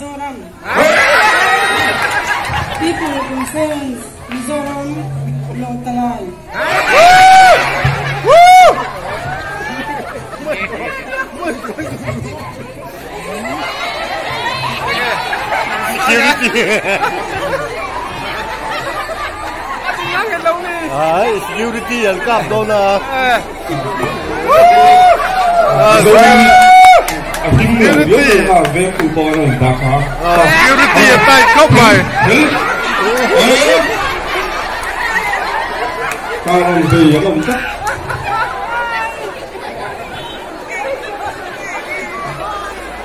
Zoram. People Conference Mizoram Lawngtlai. Security. Ai, security an kap dawn a. Security a tight khawp mai.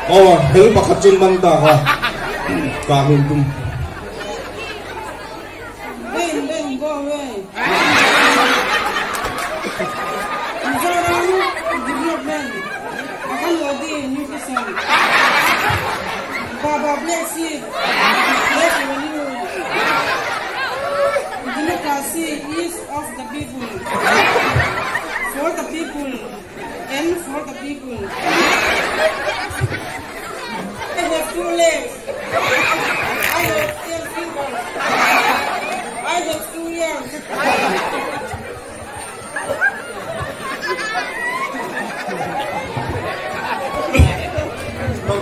Aw hel pakhat chun man ta kha ka hun tum. Bang bang go away. Mizoram development. Akanwadi nutrition. Baba bless it. Bless you. Democracy is of the people. For the people. And for the people. I have two legs. I have 10 fingers. I have 2 ears.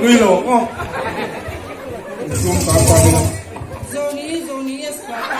Nui lo ngo. Zoom ta ta ni. Zoni, Zoni, yes, Papa.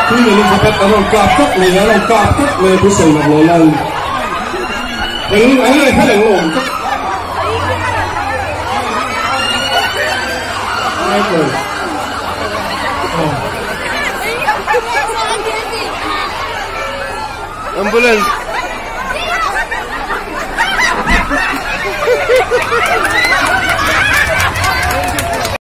Queen Elizabeth an rawn kap tlat mai, an rawn kap tlat mai a thusawi lak lo lai. Eng eng nge hel eng lawm tlat. Michael. Ambulance.